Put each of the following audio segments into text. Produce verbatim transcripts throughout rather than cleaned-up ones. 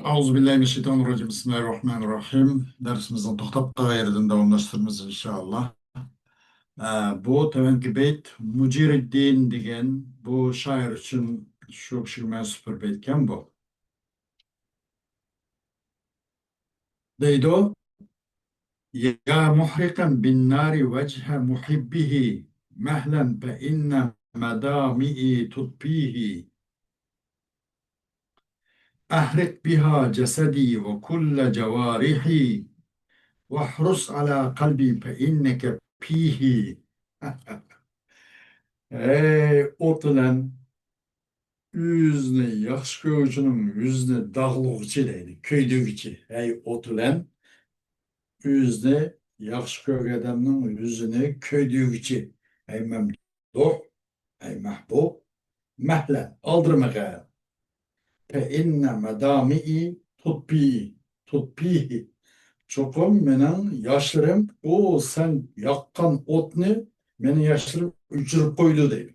ئەئۇزۇ بىللاھى مىنەششەيتانىرراجىم. بىسمىللاھىرراھمانىرراھىم. دەرسىمىزنىڭ توختاپ قالغان يېرىدىن داۋاملاشتۇرىمىز، ئىنشائاللا. ئە، بۇ تۆۋەنكى بەيت مۇجىرىددىن دېگەن بۇ شائىر ئۈچۈن، شۇ كىشىگە مەنسۇپ بىر بەيتكەن بۇ. دەيدۇ: يا محرقا بالنار وجه محبه، مهلا فإن مدامعي تطفيه. أحرق بها جسدي وكل جوارحي، واحرس على قلبي فإنك فيه. ئەي ئوت بىلەن ئۆزىنى ياخشى كۆرگۈچىنىڭ يۈزىنى داغلىغۇچى دەيدۇ، كۆيدۈرگۈچى. ئەي ئوت بىلەن ئۆزىنى ياخشى كۆرگەن ئادەمنىڭ يۈزىنى كۆيدۈرگۈچى. ئەي مەمدۇھ، ئەي مەھبۇب، مەھلەن، ئالدىرىمىغىن. فإن مدامعي تطفيه، تطفيه. چوقۇم مېنىڭ ياشلىرىم، ئۇ سەن ياققان ئوتنى مېنىڭ ياشلىرىم ئۆچۈرۈپ قويىدۇ دەيدۇ.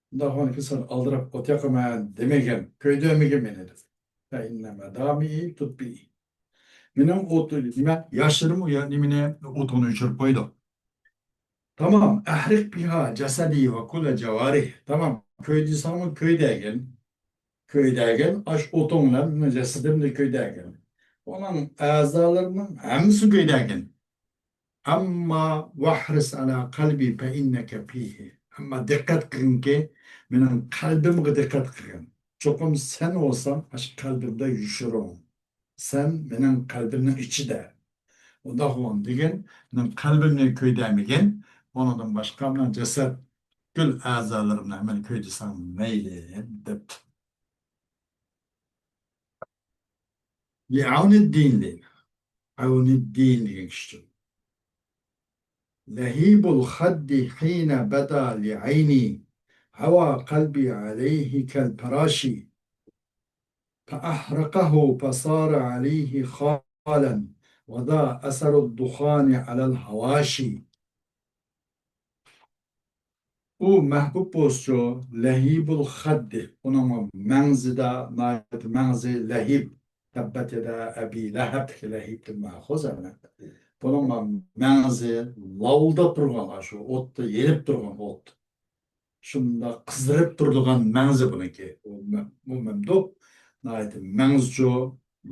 ئۇنداق بولغاندىكىن سەن ئالدىراپ ئوت ياقىمەن دېمىگىن، كۆيدۈرمىگىن مېنى دەپ. فإن مدامعي تطفيه. مېنىڭ ئوت، نېمە، ياشلىرىم ئۇ يا-، نېمىنى، ئوتۇڭنى ئۆچۈرۈپ قويىدۇ. تامام. أحرق بها جسدي وكل جوارحي. تامام. كۆيدۈرسەڭمۇ كۆيدۈرگىن. كۆيدۈرگىن. ئاشۇ ئوتۇڭ بىلەن مېنىڭ جەسىتىمنى كۆيدۈرگىن. ئۇنىڭ ئەزالىرىنىڭ ھەممىسىنى كۆيدۈرگىن. ئەمما، واحرس على قلبي فإنك فيه. ئەمما دىققەت قىلغىنكى، مېنىڭ قەلبىمگە دىققەت قىلغىن. چوقۇم سەن بولساڭ، ئاشۇ قەلبىمدە يوشۇرۇن. سەن مېنىڭ قەلبىمنىڭ ئىچىدە. ئۇنداق بولغاندىكىن، مېنىڭ قەلبىمنى كۆيدۈرمىگىن، ئۇنىڭدىن باشقا مېنىڭ جەسەت، پۈتكۈل ئەزالىرىمنى ھەممىنى كۆيدۈرسەڭ مەيلى، دەپتۇ. لىئەۋنىددىن دەيدۇ. ئەۋنىددىن دېگەن كىشى. لهيب الخد حين بدا لعيني، هوى قلبي عليه كالفراش. فأحرقه فصار عليه خالا، وذا أثر الدخان على الحواشي. ئۇ مەھبۇب بولسىچۇ، لەھىبۇل خەددى، ئۇنىڭ مەڭزىدە ناھايىتى مەڭزى لەھىب، تەببەت يەدا ئەبى لەھەبتىكى لەھىبتىن مەخۇز ئەمەس. بۇنىڭ مەڭزى لاۋۇلداپ تۇرغان، شۇ ئوتتا يېنىپ تۇرغان ئوت. شۇنداق قىزىرىپ تۇرىدىغان مەڭزى بۇنىڭكى. ئۇ مە-، ئۇ مەمدۇھ ناھايىتى مەڭزىچۇ،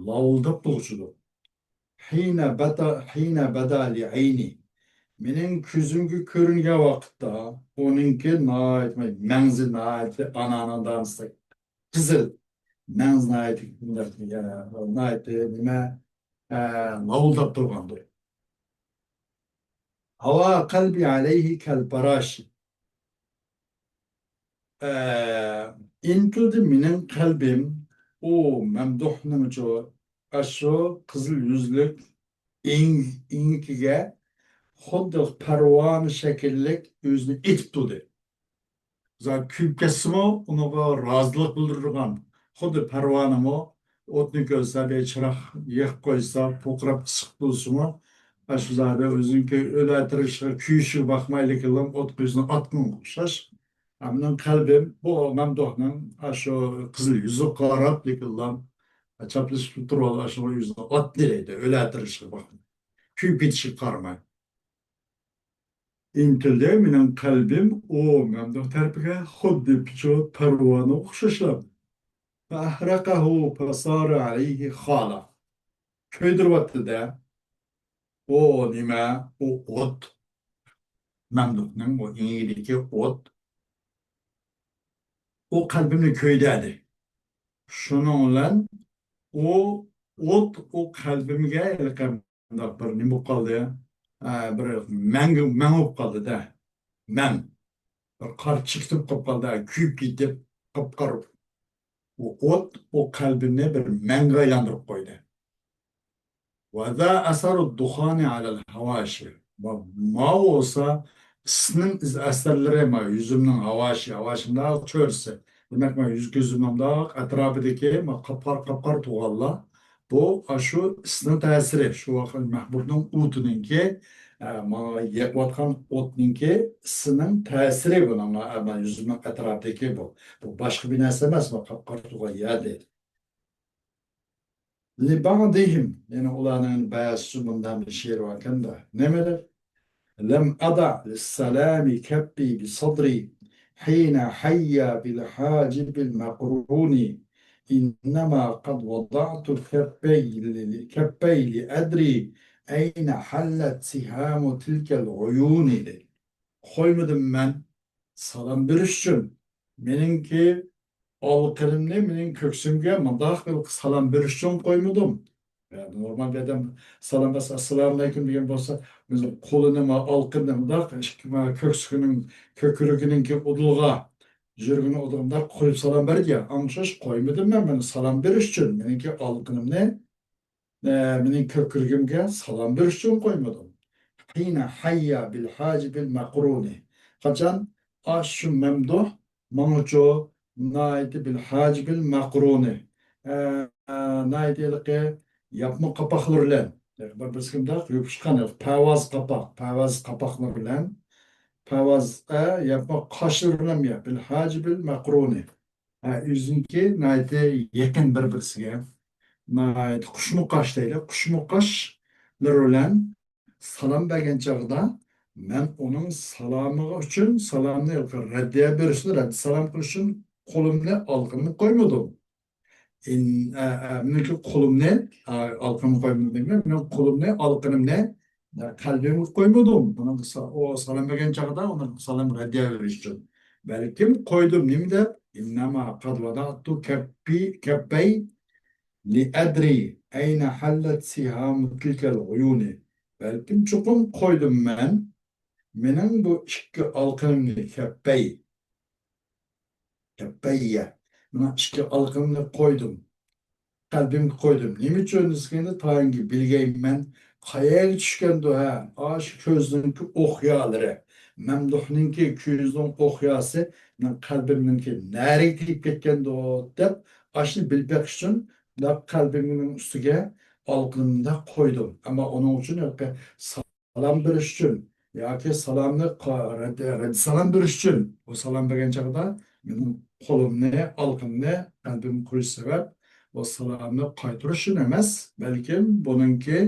لاۋۇلداپ تۇرغۇچىدۇر. حين بدا، حين بدا لعيني. مېنىڭ كۆزۈمگە كۆرۈنگەن ۋاقىتتا ئۇنىڭكى ناھايىتى مەڭزى ناھايىتى ئانارنىڭ دانىسىدەك قىزىل. مەڭزى ناھايىتى، ناھايىتى نېمە، ئە، لاۋۇلداپ تۇرغاندۇر. هوى قلبي عليه كالفراش. ئە، ئىنتىلدى مېنىڭ قەلبىم ئۇ مەمدۇھنىڭچۇ، ئاشۇ قىزىل يۈزلۈك ئېڭ-، ئېڭىكىگە خۇددى پەرۋانە شەكىللىك ئۆزىنى ئېتىپ تۇردى. زادى كۆيۈپ كەتسىمۇ، ئۇنىڭغا رازىلىق بىلدۈرىدىغان، خۇددى پەرۋانىمۇ ئوتنى كۆرسە، بىر چىراغ يېقىپ قويسا، پۇرقىراپ ئىسسىق بولسىمۇ، ئاشۇ زادى ئۆزىنىڭكى ئۆلە تىرىشىغا، كۆيۈشىگە باقمايلىكىنلا ئوتقا يۈزىنى ئاتقىنىغا ئوخشاش. مېنىڭ قەلبىم بۇ مەمدۇھنىڭ ئاشۇ قىزىل يۈزىگە قاراپ، لېكىنلا چاپلىشىپ تۇرۇۋالىدۇ، ئاشۇ يۈزىنى ئاتتى دەيدۇ، ئۆلە تىرىشىغا باقماي، كۆيۈپ كېتىشىگە قارىماي. ئىنتىلدى مېنىڭ قەلبىم ئۇ مەمدۇھ تەرىپىگە خۇددى پىچۇ پەرۋانىغا ئوخشاشلا. فأحرقه فصار عليه خالا. كۆيدۈرۈۋەتتى-دە. ئۇ نېمە؟ ئۇ ئوت. مەمدۇھنىڭ ئۇ ئېڭىدىكى ئوت. ئۇ قەلبىمنى كۆيدۈردى. شۇنىڭ بىلەن ئۇ ئوت، ئۇ قەلبىمگە ھېلىقى مۇنداق بىر نېمە بولۇپ قالدى؟ ئە، بىر مەڭ، مەڭ بولۇپ قالدى-دە. مەڭ. بىر قارا چېكىتىپ قالىپ قالدى، كۆيۈپ كېتىپ، قاپقارا. ئۇ ئوت، ئۇ قەلبىمنى بىر مەڭگە ئايلاندۇرۇپ قويدى. وذا أثر الدخان على الحواشي. ما، ما بولسا ئىسنىڭ ئىز ئەسەرلىرى، ما يۈزۈمنىڭ ھاۋاشى، ھاۋاشى مۇنداق چۆرىسى. دېمەك، ما يۈز كۆزۈمنىڭ مۇنداق ئەتراپىدىكى ما قاپقارا، قاپقارا تۇغانلار، بۇ ئاشۇ ئىسنىڭ تەسىرى، شۇ ۋاقىت مەھبۇبنىڭ ئوتىنىڭكى، ئە، ماڭا يېقىۋاتقان ئوتنىڭكى ئىسسىنىڭ تەسىرى بۇنىڭ، ئە، ما يۈزۈمنىڭ ئەتراپىدىكى بۇ. بۇ باشقا بىر نەرسە ئەمەس، ما قاپقارا تۇغان يەر دەيدۇ. لبعضهم، يەنى ئۇلارنىڭ بەزىسى مۇنداق بىر شېئىر باركەن-دە. نېمىدەر؟ لم أضع للسلام كفي بصدري حين حيا بالحاجب المقرون. إنما قد وضعت كفي، كفي لأدري أين حلت سهام تلك العيون، دەيدۇ. قويمىدىم مەن سالام بېرىش ئۈچۈن. مېنىڭكى ئالىقىنىمنى مېنىڭ كۆكسۈمگە مۇنداق قىلىپ سالام بېرىش ئۈچۈن قويمىدىم. يا، نورمال بىر ئادەم سالام بەرسە، «ئەسسالامۇئەلەيكۇم» دېگەن بولسا، ئۆزى قولىنى، ما، ئالىقىنىنى مۇنداق ئىككى، ما، كۆكسىكىنىڭ، كۆكرىكىنىڭكى ئۇدۇلىغا، يۈرىكىنىڭ ئۇدۇلىغا مۇنداق قويۇپ سالام بەردى يا. ئاڭشاش قويمىدىم مەن، مېنى سالام بېرىش ئۈچۈن. مېنىڭكى ئالىقىنىمنى ئە، مېنىڭ كۆكرىكىمگە سالام بېرىش ئۈچۈن قويمىدىم. حين حيا بالحاجب المقرون. قاچان ئاشۇ مەمدۇھ ماڭىچۇ ناھايىتى بالحاجب المقرون. ئە، ئە، ناھايىتى ھېلىقى ياپما قاپاقلىرى بىلەن. بىر-، بىرسى مۇنداق يوپۇشقان، پەۋاز قاپاق، پەۋاز قاپاقلىرى بىلەن. پەۋاز، ئە، ياپما قاشلىرى بىلەن يا، بالحاجب المقرون. ھە، ئۆزىنىڭكى ناھايىتى يېقىن بىر-بىرسىگە، ناھايىتى قۇشمۇ قاش دەيلى، قۇشمۇ قاشلىرى بىلەن سالام بەرگەن چاغدا، مەن ئۇنىڭ سالامىغا ئۈچۈن، سالامنى رەددىيە بېرىش ئۈچۈن، رەددىي سالام قىلىش ئۈچۈن قولۇمنى ئالىقىنىمنى قويمىدىم. ئىن-، ئە، ئە، مېنىڭكى قولۇمنى، ئە، ئالىقىنىمنى قويمىدىم دېمەي، مېنىڭ قولۇمنى، ئالىقىنىمنى قەلبىمگە قويمىدىم. ئۇنىڭ سا-، ئۇ سالام بەرگەن چاغدا ئۇنىڭ سالام رەددىيە بېرىش ئۈچۈن. بەلكىم قويدۇم. نېمە دەپ؟ إنما قد وضعت كفي، كفي لأدري أين حلت سهام تلك العيون. بەلكىم چوقۇم قويدۇم مەن. مېنىڭ بۇ ئىككى ئالىقىنىمنى كفي، كفي. مانا ئىككى ئالىقىنىمنى قويدۇم. قەلبىمگە قويدۇم. نېمە ئۈچۈن دېسىڭىز، تايىنكى بىلگەيمەن، قايەرگە چۈشكەندۇ ھە؟ ئاشۇ كۆزنىڭكى ئوقيالىرى، مەمدۇھنىڭكى كۆزىنىڭ ئوقياسى مېنىڭ قەلبىمنىڭكى نەرىگە تېگىپ كەتكەندۇ دەپ، ئاشۇنى بىلىپ بېقىش ئۈچۈن مۇنداق قەلبىمنىڭ ئۈستىگە ئالىقىنىمنى قويدۇم. ئەمما ئۇنىڭ ئۈچۈن سالام بېرىش ئۈچۈن ياكى سالامنى قا-، رەددىي، رەددىي سالام بېرىش ئۈچۈن، ئۇ سالام بەرگەن چاغدا مېنىڭ قولۇمنى، ئالىقىمنى قەلبىمگە قويۇش سەۋەب، ئۇ سالامنى قايتۇرۇش ئۈچۈن ئەمەس، بەلكىم بۇنىڭكى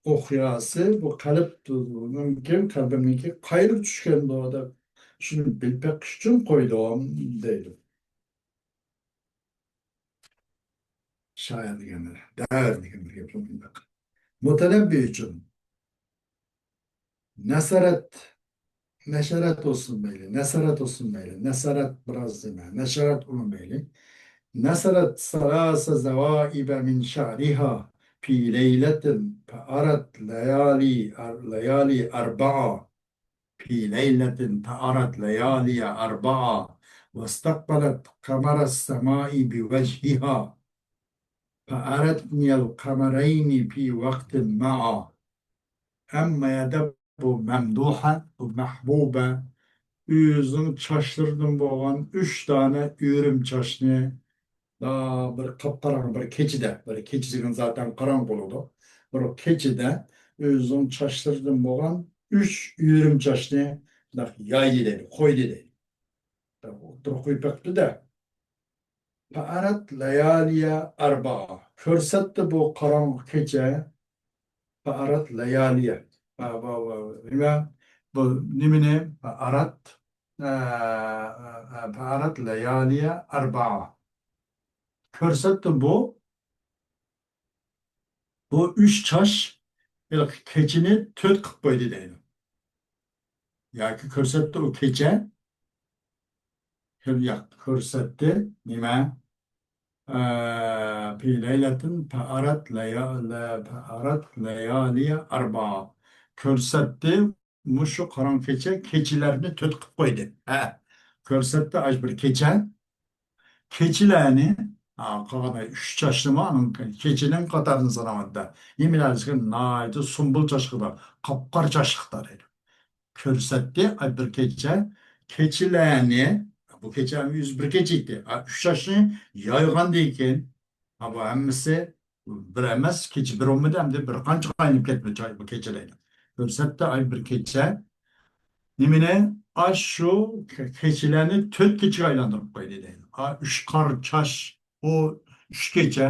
ئوقياسى، بۇ قەلب، بۇنىڭكى قەلبىمنىڭكى قايىرىغا چۈشكەندۇ دەپ، شۇنى بىلىپ بېقىش ئۈچۈن قويدۇم، دەيدۇ. شائىر دېگەنلەر، دەۋر دېگەن بىر گەپ مۇنداق. مۇتەنەببى ئۈچۈن. نەسەرەت، نەشەرەت بولسۇن مەيلى، نەسەرەت بولسۇن مەيلى، نەسەرەت بىراز دېمە، نەشەرەت ئۇمۇ مەيلى. نەسەرەت ثلاث زوائب من شعرها في ليلة فأرت ليالي، ليالي أربعة. في ليلة فأرت ليالي أربعة، واستقبلت قمر السماء بوجهها، فأرتني القمرين في وقت معا. ھەممە يەردە بۇ مەمدۇھە، بۇ مەھبۇبە، ئۆزىنىڭ چاچلىرىدىن بولغان ئۈچ دانە ئۆرۈم چاچنى، بىر قاپقاراڭغۇ بىر كېچىدە، بىر كېچە دېگەن زاتەن قاراڭغۇ بولىدۇ. بىر كېچىدە ئۆزىنىڭ چاچلىرىدىن بولغان ئۈچ ئۆرۈم چاچنى مۇنداق يايدى دەيدۇ، قويدى دەيدۇ. ئوتتۇرىغا قويۇپ بېقىپتۇ-دە. فأرت ليالي أربعة. كۆرسەتتى بۇ قاراڭغۇ كېچە. فأرت ليالي. بۇ، بۇ، بۇ، نېمە؟ بۇ نېمىنى؟ فأرت، ئە، ئە، ئە، فأرت ليالي أربعة. كۆرسەتتى بۇ، بۇ ئۈچ چاچ ھېلىقى كېچىنى تۆت قىلىپ قويدى دەيدۇ. ياكى كۆرسەتتى ئۇ كېچە، كۆر-، ياق، كۆرسەتتى نېمە؟ ئە، في ليلة فأرت ليا-، لە-، فأرت ليالي أربعة. كۆرسەتتى مۇشۇ قاراڭغۇ كېچە، كېچىلەرنى تۆت قىلىپ قويدى. ھە، كۆرسەتتى ئاش بىر كېچە، كېچىلەرنى، ھا، قالغان ئۈچ چاچنىمۇ ئانىڭ كېچىنىڭ قاتارىدا ساناۋاتىدۇ. نېمىلەر دېسە، ناھايىتى سۇمبۇل چاچلىقتا، قاپقارا چاچلىقتا دەيدۇ. كۆرسەتتى ئاي بىر كېچە، كېچىلەرنى، بۇ كېچە ئۆزى بىر كېچە ئىدى. ئا، ئۈچ چاچنى يايغاندىن كېيىن، ھا، بۇ ھەممىسى بىر ئەمەس، كېچە بىر بولمىدى، ئەمدى بىر قانچە ئايلىنىپ كەتتى بۇ چاي، بۇ كېچىلەرنى. كۆرسەتتى ئاي بىر كېچە. نېمىنى؟ ئاشۇ كېچىلەرنى تۆت كېچىگە ئايلاندۇرۇپ قويدى دەيدۇ. ئا، ئۈچ قار چاچ، ئۇ ئۈچ كېچە،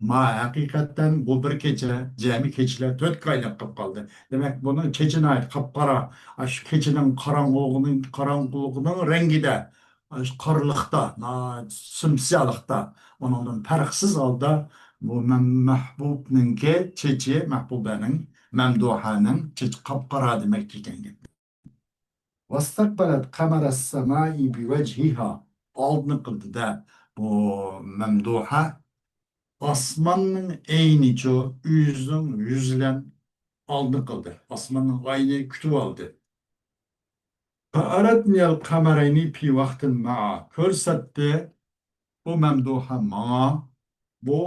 ما، ھەقىقەتەن بۇ بىر كېچە، جەمئىي كېچىلەر تۆتكە ئايلىنىپ قالدى. دېمەك، بۇنىڭ كېچە ناھايىتى قاپقارا. ئاشۇ كېچىنىڭ قاراڭغۇلۇقىنىڭ، قاراڭغۇلۇقىنىڭ رەڭگىدە، ئاشۇ قارىلىقتا، ناھايىتى سىمسىياھلىقتا، ئۇنىڭدىن پەرقسىز ھالدا بۇ مەم-، مەھبۇبنىڭكى چېچى، مەھبۇبەنىڭ، مەمدۇھەنىڭ چېچى قاپقارا دېمەكچى ئىكەن گەپ. واستقبلت قمر السماء بوجهها. ئالدىنى قىلدى-دە، بۇ مەمدۇھە ئاسماننىڭ ئېيىنىچۇ، ئۆزىنىڭ يۈزى بىلەن ئالدىنى قىلدى. ئاسماننىڭ ئايىنى كۈتۈۋالدى. فأرتني القمرين في وقت معا. كۆرسەتتى بۇ مەمدۇھە ماڭا بۇ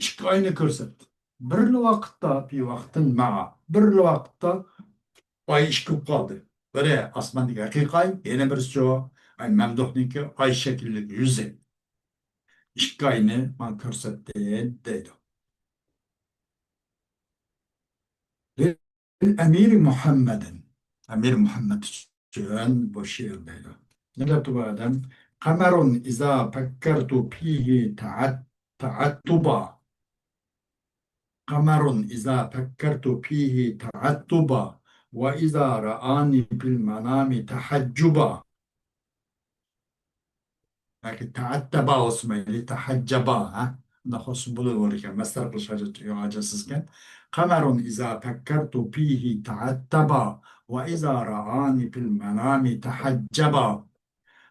ئىككى ئاينى كۆرسەتتى. بىرلا ۋاقىتتا، في وقت معا، بىرلا ۋاقىتتا ئاي ئىككى بولۇپ قالدى. بىرى ئاسماندىكى ھەقىقىي ئاي، يەنە بىرسىچۇ، ئاي مەمدۇھنىڭكى ئاي شەكىللىك يۈزى. ئىككى ئاينى ماڭا كۆرسەتتى دەيدۇ. للأمير محمد. ئەمىر مۇھەممەد ئۈچۈن بۇ شېئىر دەيدۇ. نېمە دەپتۇ بۇ ئادەم؟ قمر إذا فكرت فيه تعت-، تعتبا. قمر إذا فكرت فيه تعتبا، وإذا رآني في المنام تحجبا. ياكى تەئەتتەبا بولسا مەيلى، تەھەججەبا، ھە؟ ئۇنداق بولسا بولۇۋېرىدىكەن. مەسخىرە قىلىش ھاجەت، ھاجەتسىزكەن. قمر إذا فكرت فيه تعتبا، وإذا رآني في المنام تحجبا.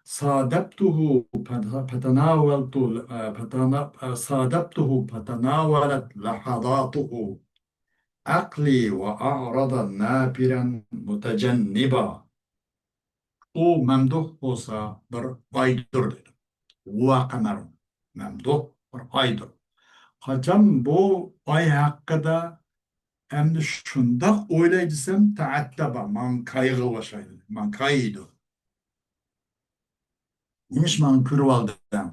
صادفته فت-، فتناولت، فتنا-، صادفته فتناولت لحظاته عقلي وأعرض نافرا متجنبا. ئۇ مەمدۇھ بولسا بىر ئايدۇر دېدى. ھۇۋە قەمەرۇن. مەمدۇھ بىر ئايدۇر. قاچان بۇ ئاي ھەققىدە ئەمدى شۇنداق ئويلاي دېسەم، تەئەتتەبا، ماڭا كايىغا ئوخشايدۇ، ماڭا كايىيدۇ. نېمىش ماڭا كۆرۈۋالدىڭ؟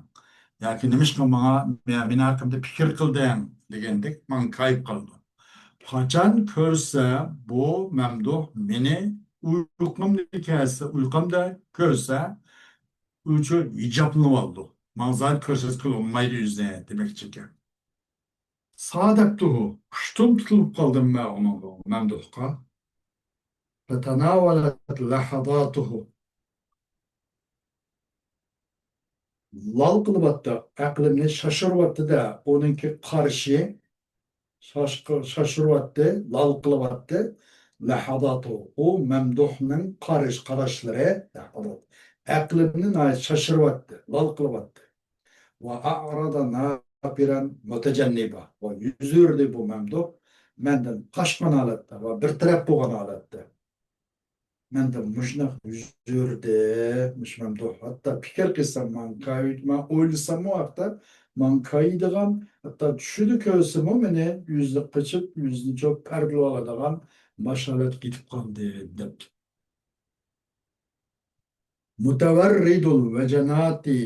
ياكى نېمىشقا ماڭا، مېنىڭ ھەققىمدە پىكىر قىلدىڭ؟ دېگەندەك ماڭا كايىپ قالىدۇ. قاچان كۆرسە بۇ مەمدۇھ مېنى ئۇيقۇمدا كەلسە، ئۇيقۇمدا كۆرسە، ئۇچۇ ھىجابلىنىۋالىدۇ. ماڭا زادى كۆرسەتكىلى بولمايدۇ يۈزىنى دېمەكچىكەن. سادەپتۇھۇ، كۈچتىن تۇتۇلۇپ قالدىم مەن ئۇنىڭغا، مەمدۇھقا. فتناولت لحظاته. لال قىلىۋەتتى، ئەقلىمنى شاشۇرۇۋەتتى-دە، ئۇنىڭكى قارىشى شاشقا-، شاشۇرۇۋەتتى، لال قىلىۋەتتى. لەھەزاتۇ، ئۇ مەمدۇھنىڭ قارىش، قاراشلىرى، لەھەزات، ئەقلىمنى ناھايىتى شاشۇرۇۋەتتى، لال قىلىۋەتتى. ۋە ئەئرەزە نافىرەن مۇتەجەننىبا، ۋە يۈز ئۆردى بۇ مەمدۇھ مەندىن قاچقان ھالەتتە ۋە بىر تەرەپ بولغان ھالەتتە. مەندىن مۇشۇنداق يۈز ئۆردى، مۇشۇ مەمدۇھ. ھەتتا پىكىر قىلسام، ماڭا كايىدىغان، ئويلىساممۇ ھەتتا ماڭا كايىدىغان، ھەتتا چۈشىدە كۆرسىمۇ مېنى يۈزىنى قېچىپ، يۈزىنى چوپ پەردىلىۋالىدىغان ماشۇ ھالەتكە يېتىپ قالدى، دەپتۇ. مۇتەۋەررىدۇل ۋەجەناتى،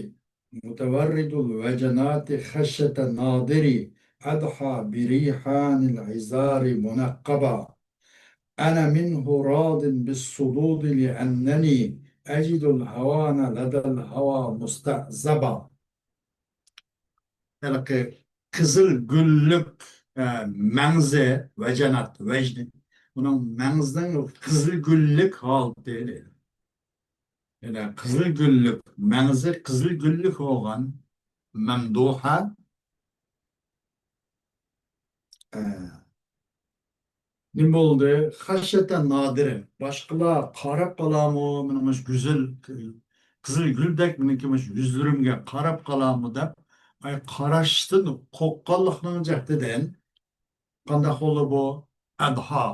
مۇتەۋەررىدۇل ۋەجەناتى خەشيەتە نادىرى ئەدھا بىرىيھانىل ئىزارى مۇنەققەبا. ئەنە مىنھۇ رادىن بىسسۇدۇدى لىئەننەنى ئەجىدۇل ھاۋانە لەدەل ھاۋا مۇستەزەبا. ھېلىقى قىزىل گۈللۈك، ئە، مەڭزى، ۋەجەنات، ۋەجنى. ئۇنىڭ مەڭزىنىڭ قىزىل گۈللۈك ھالىتى دەيدۇ. يەنە قىزىل گۈللۈك، مەڭزى قىزىل گۈللۈك بولغان مەمدۇھە، ئە، نېمە بولدى؟ خەشيەتە نادىرى. باشقىلار قاراپ قالامۇ، مېنىڭ مۇشۇ گۈزەل، قىزىل گۈلدەك مېنىڭكى مۇشۇ يۈزلىرىمگە قاراپ قالامۇ دەپ، ئاي، قاراشتىن قورققانلىقنىڭ جەھىتىدىن قانداق بولدى بۇ؟ ئەدھا.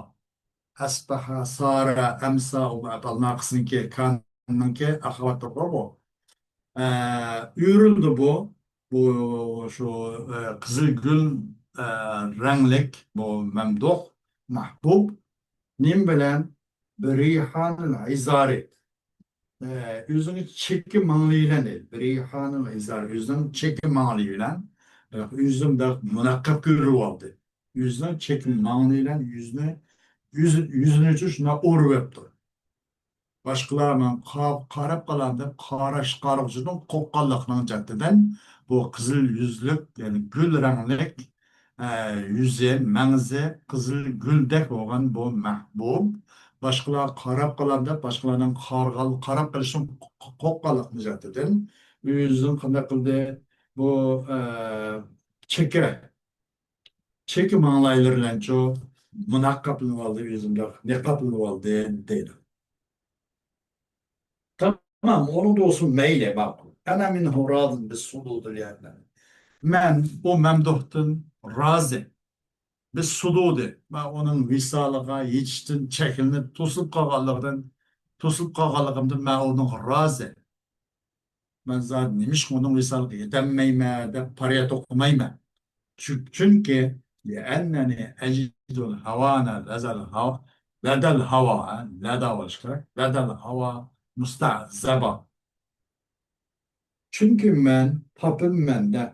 ئەسبەھە، سارە، ئەمسا، ئۇ ئەپئال ناقىسنىڭكى، كاننىڭكى ئەخەۋاتلىرى بار بۇ. ئە، ئۆرۈلدى بۇ. بۇ شۇ، ئە، قىزىل گۈل، ئە، رەڭلىك بۇ مەمدۇھ، مەھبۇب. نېمە بىلەن؟ بىرىيھانىل ئىزارى. ئە، ئۆزىنىڭ چېكى ماڭلى بىلەن دەيدۇ. بىرىيھانىل ئىزارى، ئۆزىنىڭ چېكى ماڭلى بىلەن، ئە، ئۆزىنى بۇنداق مۇنەققەپ كۆرۈۋالدى. يۈزىنىڭ چېكى ماڭلى بىلەن يۈزىنى، يۈز-، يۈزىنى شۇنداق ئورۇۋەپتۇ. باشقىلار ماڭا قا-، قاراپ قالامدۇ دەپ قاراش، قارىغۇچىدىن قورققانلىقنىڭ جەھىتىدىن بۇ قىزىل يۈزلۈك، يەنى گۈل رەڭلىك، ئە، يۈزى، مەڭزى قىزىل گۈلدەك بولغان بۇ مەھبۇب باشقىلار قاراپ قالامدۇ دەپ، باشقىلارنىڭ قارىغان، قاراپ قېلىشىدىن قو-، قو-، قورققانلىقنىڭ جەھىتىدىن ئۆزىنى قانداق قىلدى؟ بۇ، ئە، چېكە، چېكە ماڭلايلىرى بىلەنچۇ مۇناق قاپلىنىۋالدى، ئۆزى مۇنداق نىقابلىنىۋالدى دەيدۇ. تامام، ئۇنىڭدا بولسۇن مەيلى، ماقۇل. أنا منه راض بالصدود لأنني. مەن ئۇ مەمدۇھتىن رازى. بالصدود. مەن ئۇنىڭ ۋىسالىغا يېتىشتىن چەكلىنىپ، توسۇلۇپ قالغانلىقىدىن، توسۇلۇپ قالغانلىقىمدىن مەن ئۇنىڭغا رازى. مەن زادى نېمىشقا ئۇنىڭ ۋىسالىغا يېتەلمەيمەن دەپ پەرياد ئوقۇمايمەن. چۈ-، چۈنكى لأنني أجد الهوان لدى الهوى، لدى الهوى، لدى بولۇشى كېرەك، لدى الهوى مستعذبا. چۈنكى مەن تاپىمەن دە،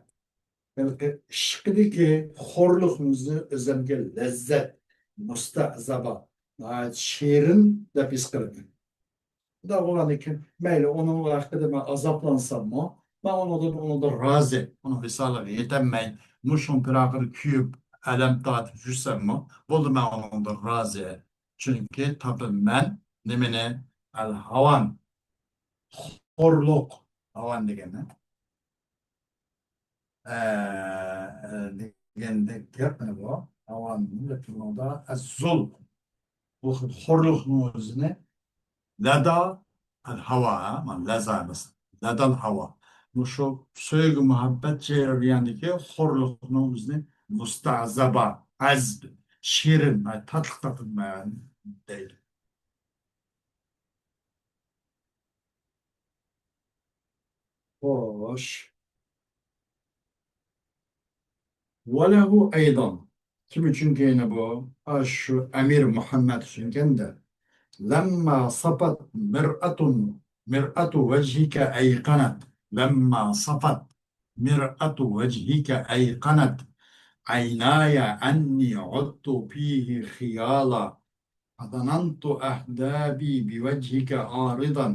ھېلىقى ئىشقىدىكى خورلۇقنى ئۆزۈمگە لەززەت، مۇستەزەبا، ناھايىتى شېرىن دەپ ھېس قىلىمەن. شۇنداق بولغاندىكىن، مەيلى، ئۇنىڭ ھەققىدە مەن ئازابلانساممۇ، مەن ئۇنىڭدىن، ئۇنىڭدىن رازى. ئۇنىڭ ۋىسالىغا يېتەلمەي، مۇشۇنىڭ پىراقىدا كۆيۈپ، ئەلەم تارتىپ يۈرسەممۇ، بولدى، مەن ئۇنىڭدىن رازى. چۈنكى تاپىمەن نېمىنى؟ ئەل ھاۋان. خورلۇق. ھاۋان دېگەننى. ئە، ئە، دېگەندەك گەپ مانا بۇ. ھاۋان دەپ تۇرغاندا ئەززۇل. بۇ خىل خورلۇقنىڭ ئۆزىنى لەدا ئەل ھاۋا، مانا لەزا ئەمەس. لەدال ھاۋا. مۇشۇ سۆيگۈ مۇھەببەت جەريانىدىكى خورلۇقنىڭ ئۆزىنى مۇستەزەبا، ئەزب، شېرىن، تاتلىق تاپىمەن دەيدۇ. خوش. وله أيضا. كىم ئۈچۈنكەن يەنە بۇ؟ ئاشۇ ئەمىر مۇھەممەد ئۈچۈنكەن دە. لما صفت مرآة، مرآة وجهك أيقنت. لما صفت مرآة وجهك أيقنت عيناي أني عدت فيه خيالا. فظننت أحدابي بوجهك عارضا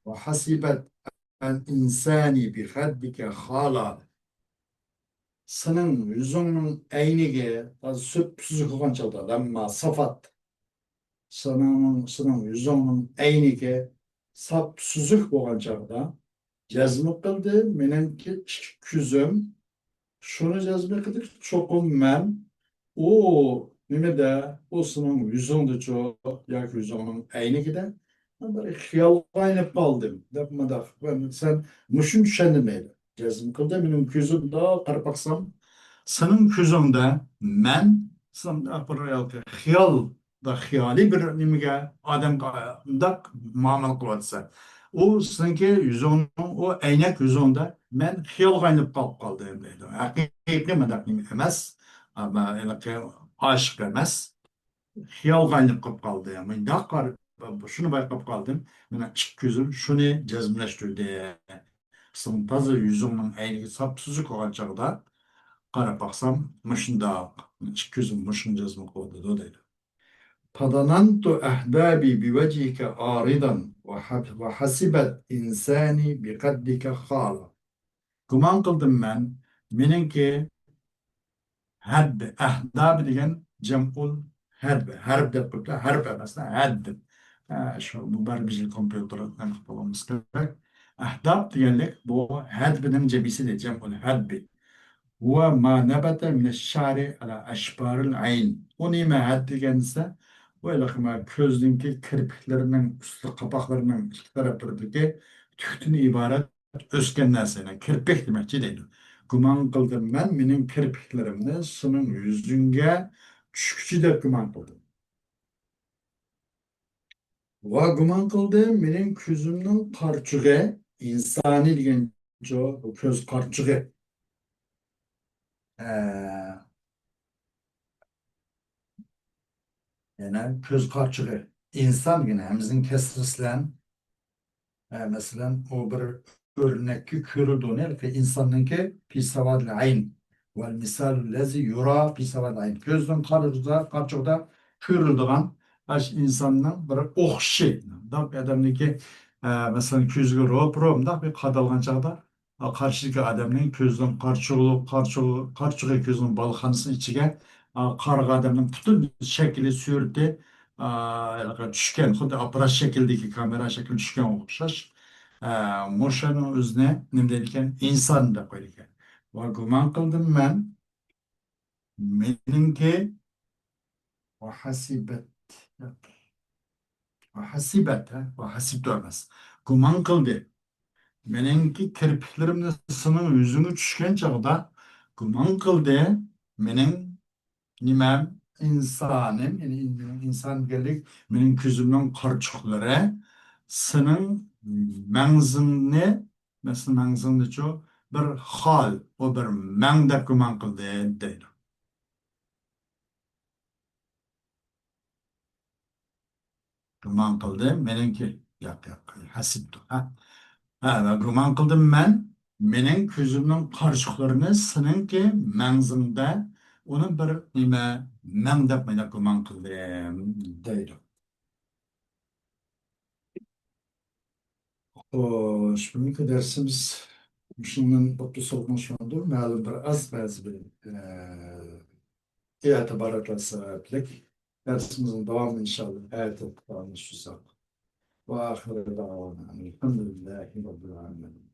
وحسبت الإنسان بخدك خالا. سېنىڭ يۈزۈڭنىڭ ئەينىكى، تازا سۈپسۈزۈك بولغان چاغدا، لەمما سافات. سېنىڭ، سېنىڭ يۈزۈڭنىڭ ئەينىكى ساپ سۈزۈك بولغان چاغدا، جەزم قىلدى، مېنىڭكى ئىككى كۆزۈم شۇنى جەزم قىلدىكى، چوقۇم مەن ئۇ نېمىدە، ئۇ سېنىڭ يۈزۈڭدىچۇ ياكى يۈزۈڭنىڭ ئەينىكىدە بىر خىيالغا ئايلىنىپ قالدىم دەپ مۇنداق، سەن مۇشۇنى چۈشەندىم دەيدۇ. جەزم قىلدى، مېنىڭ كۆزۈمدە قاراپ باقسام، سېنىڭ كۆزۈڭدە مەن، سەن بىر خىيال دا خىيالىي بىر نېمىگە، ئادەمگە مۇنداق مۇئامىلە قىلىۋاتىسەن. ئۇ سېنىڭكى يۈزۈڭنىڭ، ئۇ ئەينەك يۈزۈڭدە مەن خىيالغا ئايلىنىپ قاپ قالدىم دەيدۇ. ھەقىقىي مۇنداق نېمە ئەمەس. ئەمما ھېلىقى ئاشىق ئەمەس. خىيالغا ئايلىنىپ قاپ قالدى. مۇنداق قار-، شۇنى بايقاپ قالدىم. مېنىڭ ئىككى كۆزۈم شۇنى جەزملەشتۈردى. سېنىڭ تازا يۈزۈڭنىڭ ئەينىكى ساپ سۈزۈك بولغان چاغدا قاراپ باقسام، مۇشۇنداق. ئىككى كۆزۈم مۇشۇنى جەزم قىلىۋاتىدۇ دەيدۇ. فظننت أحدابي بوجهك عارضا وحب-، وحسبت إنساني بقدك خالا. گۇمان قىلدىم مەن، مېنىڭكى ھەدبى، ئەھدابى دېگەن جەمئۇل ھەدبى، ھەرب دەپ قويۇپتۇ، ھەرب ئەمەس، ھەدبى. ھە، شۇ مۇبارىك بىزنىڭ كومپيۇتېر نېمە قىلىپ بولغىنىمىز كېرەك. ئەھداب دېگەنلىك بۇ ھەدبىنىڭ جەمئىسى، جەمئۇل ھەدبى. ھو ما نبت من الشعر على أشفار العين. ئۇ نېمە ھەد دېگەن دېسە، بۇ ھېلىقى مانا كۆزنىڭكى كىرپىكلىرىنىڭ ئۈستى، قاپاقلىرىنىڭ ئۈستى تەرەپلىرىدىكى تۈكتىن ئىبارەت ئۆسكەن نەرسىنى، كىرپىك دېمەكچى دەيدۇ. گۇمان قىلدىم مەن مېنىڭ كىرپىكلىرىمنى سېنىڭ يۈزۈڭگە چۈشكۈچى دەپ گۇمان قىلدىم. ۋە گۇمان قىلدىم مېنىڭ كۆزۈمنىڭ قارىچۇقى، ئىنسانى دېگەنچۇ، بۇ كۆز قارىچۇقى. ئە، يەنە كۆز قارىچۇقى. ئىنسان دېگەن ھەمزىنىڭ كەسرىسى بىلەن، ئە، مەسىلەن، ئۇ بىر ئۆرنەككە كۆرۈلىدۇ، ئۇنى ئىنساننىڭكى في سواد العين والمثال الذي يرى في سواد العين. كۆزنىڭ قارىچۇقىدا، قارىچۇقىدا كۆرۈلىدىغان، ئاشۇ ئىنساننىڭ بىر ئوخشىشى. مۇنداق بىر ئادەمنىڭكى، ئە، مەسىلەن، كۆزىگە روپا-روپا مۇنداق بىر قادالغان چاغدا، ئا، قارشىدىكى ئادەمنىڭ كۆزىنىڭ قارىچۇقى، قارىچۇقى، قارىچۇقى كۆزىنىڭ بالخانىسىنىڭ ئىچىگە، ئا، قارىغان ئادەمنىڭ پۈتۈن شەكلى، سۈرىتى، ئا، چۈشكەن، خۇددى ئاپپارات شەكلىدىكى، كامېرا شەكلى چۈشكەنگە ئوخشاش. ئا، مۇشۇنىڭ ئۆزىنى نېمە دەيدىكەن؟ ئىنسان دەپ قويىدىكەن. ۋە گۇمان قىلدىم مەن، مېنىڭكى، ۋە ھەسىبەت. ۋە ھەسىبەت، ھە؟ ۋە ھەسىبتۇ ئەمەس. گۇمان قىلدى. مېنىڭكى كىرپىكلىرىمنى سېنىڭ يۈزۈڭگە چۈشكەن چاغدا گۇمان قىلدى. مېنىڭ نېمەم، ئىنسانىم، يەنى ئىن-، ئىنسان دېگەنلىك مېنىڭ كۆزۈمنىڭ قارىچۇقلىرى سېنىڭ مەڭزىڭنى، مەسىلەن، مەڭزىڭنىچۇ بىر خال، ئۇ بىر مەڭ دەپ گۇمان قىلدى، دەيدۇ. گۇمان قىلدىم، مېنىڭكى، ياق، ياق، ھەسىبتۇ، ھە؟ ھە، ۋە گۇمان قىلدىم مەن، مېنىڭ كۆزۈمنىڭ قارىچۇقلىرىنى سېنىڭكى مەڭزىڭدە، ئۇنى بىر نېمە، مەڭ دەپ مانا گۇمان قىلدىم، دەيدۇ. خوش، بۈگۈنكى دەرسىمىز مۇشۇنىڭ ئوتتۇز سولغۇن شۇندۇر. مەلۇم بىر ئاز بەزى بىر، ئە، ئېتىباراتلار سەۋەبلىك دەرسىمىزنىڭ داۋامى ئىنشاللا ئەتە داۋاملىشىساق. وآخر دعوانا أن الحمد لله رب العالمين.